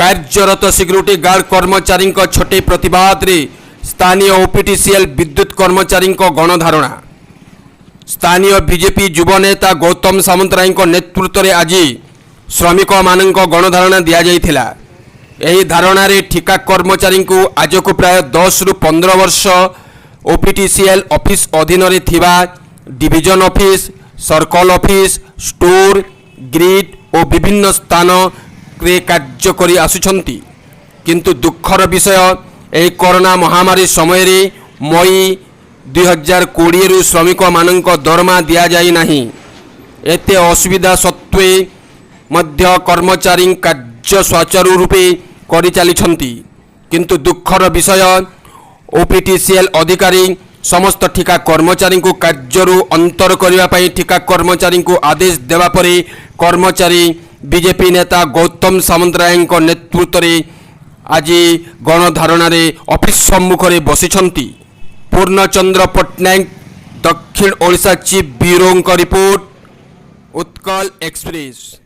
କାର୍ଯ୍ୟରତ security guard କର୍ମଚାରୀଙ୍କ ଛଟେଇ ପ୍ରତିବାଦରେ ସ୍ଥାନୀୟ ଓପିଟିସିଏଲ୍ ବିଦ୍ୟୁତ କର୍ମଚାରୀଙ୍କ ଗଣଧାରଣା। ସ୍ଥାନୀୟ ବିଜେପି ଯୁବନେତା ଗୌତମ ସାମନ୍ତରାୟଙ୍କ ନେତୃତ୍ୱରେ ଆଜି ଶ୍ରମିକମାନଙ୍କ ଗଣଧାରଣା ଦିଆଯାଇଥିଲା। ଏହି ଧାରଣାରେ ଠିକା କର୍ମଚାରୀଙ୍କୁ ଆଜକୁ ପ୍ରାୟ 10ରୁ 15 ବର୍ଷ ଓପିଟିସିଏଲ୍ ଅଫିସ ଅଧୀନରେ ଥିବା division office, circle office, store, grid ଓ ବିଭିନ୍ନ ସ୍ଥାନରେ କାର୍ଯ୍ୟ କରି ଆସୁଛନ୍ତି। କିନ୍ତୁ ଦୁଃଖର ବିଷୟ, ଏହି କରୋନା ମହାମାରୀ ସମୟରେ ମଇ 2020ରୁ ଶ୍ରମିକମାନଙ୍କ ଦରମା ଦିଆଯାଇ ନାହିଁ। ଏତେ ଅସୁବିଧା ସତ୍ତ୍ୱେ ମଧ୍ୟ କର୍ମଚାରୀ କାର୍ଯ୍ୟ ସୁଚାରୁ ରୂପେ କରିଚାଲିଛନ୍ତି। କିନ୍ତୁ ଦୁଃଖର ବିଷୟ, ଓପିଟିସିଏଲ୍ ଅଧିକାରୀ ସମସ୍ତ ଠିକା କର୍ମଚାରୀଙ୍କୁ କାର୍ଯ୍ୟରୁ ଅନ୍ତର କରିବା ପାଇଁ ଠିକା କର୍ମଚାରୀଙ୍କୁ ଆଦେଶ ଦେବା ପରେ କର୍ମଚାରୀ ବିଜେପି ନେତା ଗୌତମ ସାମନ୍ତରାୟଙ୍କ ନେତୃତ୍ୱରେ ଆଜି ଗଣଧାରଣାରେ ଅଫିସ ସମ୍ମୁଖରେ ବସିଛନ୍ତି। ପୂର୍ଣ୍ଣଚନ୍ଦ୍ର ପଟ୍ଟନାୟକ, ଦକ୍ଷିଣ ଓଡ଼ିଶା ଚିଫ୍ ବ୍ୟୁରୋଙ୍କ ରିପୋର୍ଟ, ଉତ୍କଳ ଏକ୍ସପ୍ରେସ୍।